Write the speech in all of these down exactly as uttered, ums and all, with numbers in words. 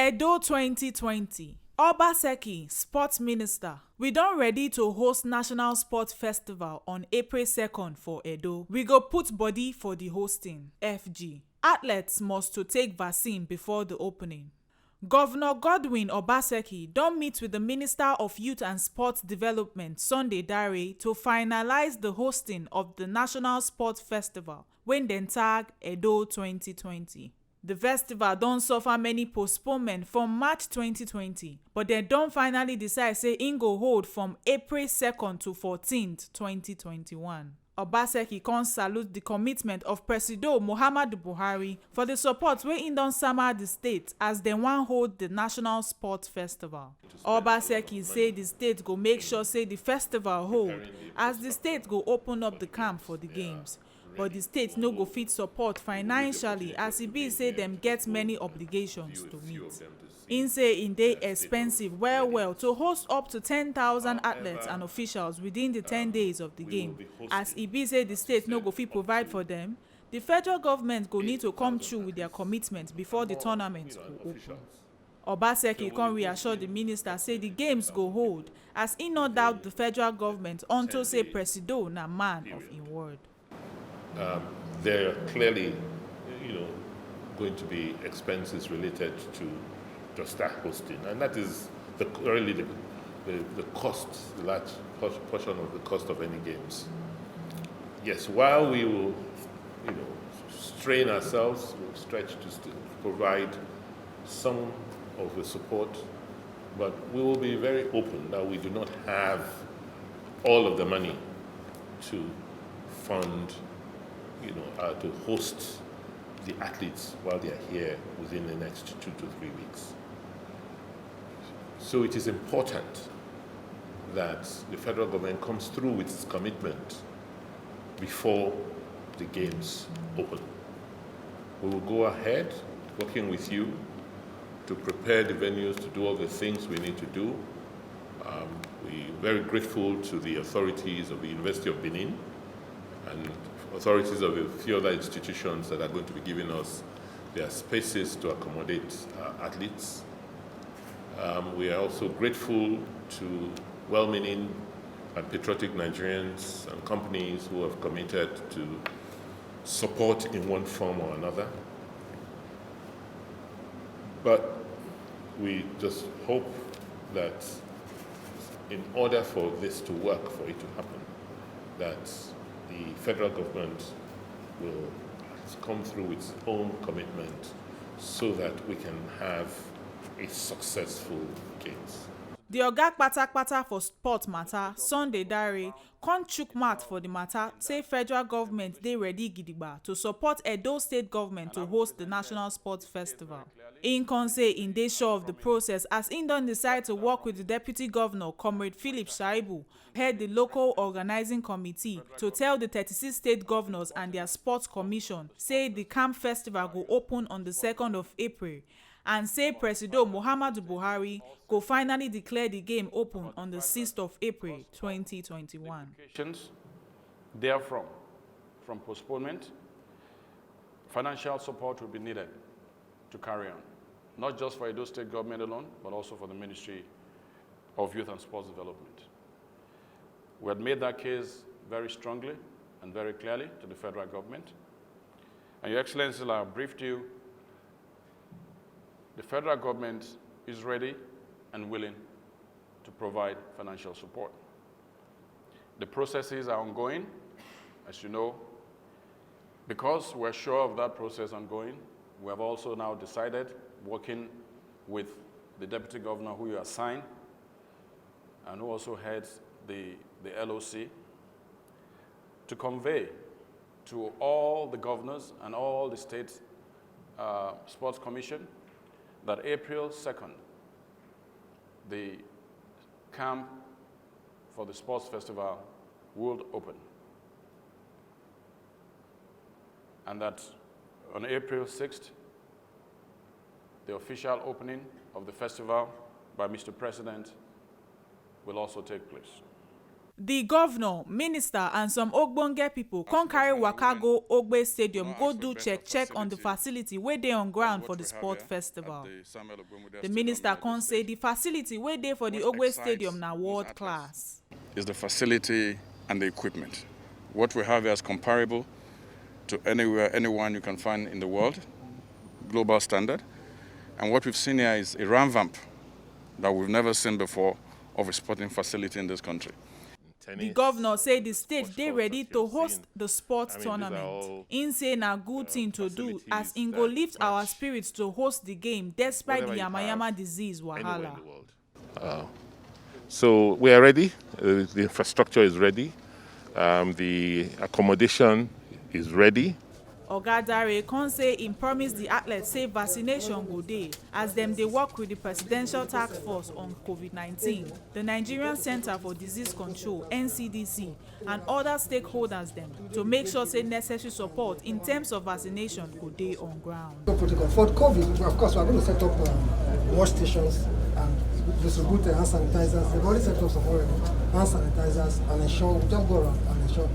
Edo twenty twenty. Obaseki, Sports Minister. We don ready to host National Sports Festival on April second for Edo. We go put body for the hosting, F G. Athletes must to take vaccine before the opening. Governor Godwin Obaseki don meet with the Minister of Youth and Sports Development, Sunday Dare, to finalize the hosting of the National Sports Festival, when dem tag Edo twenty twenty. The festival don suffer many postponement from March twenty twenty, but dem don finally decide say im go hold from April second to fourteenth, twenty twenty-one. Obaseki come salute the commitment of Presido Muhammadu Buhari for the support wey im don sama the state as dem wan hold the National Sports Festival. Obaseki say the state go make sure say the festival hold as the state go open up the camp for the games, but the state no go fit support financially as e be say dem get many obligations to meet. Im say e dey expensive well well to host up to ten thousand athletes and officials within the ten days of the game, as e be say the state no go fit provide for dem. The federal government go need to come through with their commitment before the tournament go open. Obaseki come reassure the minister say the games go hold, as he no doubt the federal government unto say Presido na man of im word. Um, there are clearly, you know, going to be expenses related to just that hosting, and that is the, really the, the, the cost, the large por- portion of the cost of any games. Yes, while we will, you know, strain ourselves, we'll stretch to still provide some of the support, but we will be very open that we do not have all of the money to fund, you know, uh, to host the athletes while they are here within the next two to three weeks. So it is important that the federal government comes through with its commitment before the games open. We will go ahead working with you to prepare the venues, to do all the things we need to do. Um, we're very grateful to the authorities of the University of Benin and authorities of a few other institutions that are going to be giving us their spaces to accommodate uh, athletes. Um, we are also grateful to well-meaning and patriotic Nigerians and companies who have committed to support in one form or another. But we just hope that in order for this to work, for it to happen, that the federal government will come through its own commitment so that we can have a successful games. The oga kpatakpata for sport matter, Sunday Dare, come chook mouth for the matter, say federal government dey ready gidigba to support Edo State government to host the National Sports Festival. Im come say im dey sure of the process as im don decide to work with the deputy governor, Comrade Philip Shaibu, head the local organizing committee, to tell the thirty-six state governors and their sports commission say the camp festival go open on the second of April, and say Presido Muhammadu Buhari go finally declare the game open on the sixth of April twenty twenty-one. Implications therefrom, from postponement, financial support will be needed to carry on, not just for Edo State government alone, but also for the Ministry of Youth and Sports Development. We had made that case very strongly and very clearly to the federal government. And Your Excellency, like I briefed you, the federal government is ready and willing to provide financial support. The processes are ongoing, as you know. Because we're sure of that process ongoing, we have also now decided, working with the deputy governor who you assign and who also heads the, the L O C, to convey to all the governors and all the state uh, sports commission that April second, the camp for the sports festival will open. And that on April sixth, the official opening of the festival by Mister President will also take place. The governor, minister and some ogbonge people come carry waka go Ogbe Stadium go do check check on the facility wey dey on ground for the sport festival. The minister come say the facility wey dey for the Ogbe Stadium na world class. Is the facility and the equipment. What we have here is comparable to anywhere, anyone you can find in the world, global standard. And what we've seen here is a revamp that we've never seen before of a sporting facility in this country. The governor say the state dey ready to host the sports tournament. Im say na good thing to do as im go lift our spirits to host the game despite the yamayama disease wahala. So we are ready. Uh, the infrastructure is ready. Um, the accommodation is ready. Oga Dare come say im promise the athletes say vaccination go dey as dem dey work with the Presidential Task Force on COVID nineteen, the Nigerian Center for Disease Control, N C D C, and other stakeholders dem to make sure say necessary support in terms of vaccination go dey on ground. Protocol for COVID, of course, we're going to set up um, wash stations and distribute the hand sanitizers. They've already set up some already hand sanitizers and ensure we just go around and ensure.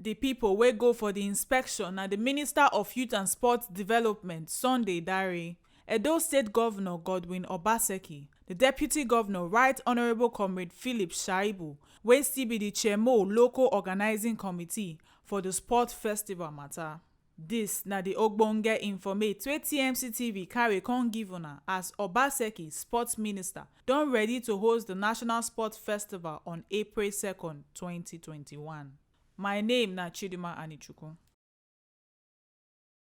The people wey go for the inspection na the Minister of Youth and Sports Development, Sunday Dare, Edo State Governor Godwin Obaseki, the Deputy Governor, Right Honourable Comrade Philip Shaibu, wey still be the Chairmo Local Organizing Committee for the Sport Festival matter. Dis na the ogbonge informate wey T M C T V carry come give una as Obaseki, Sports Minister, don ready to host the National Sports Festival on April second, twenty twenty-one. My name na Chidima Anichukwu.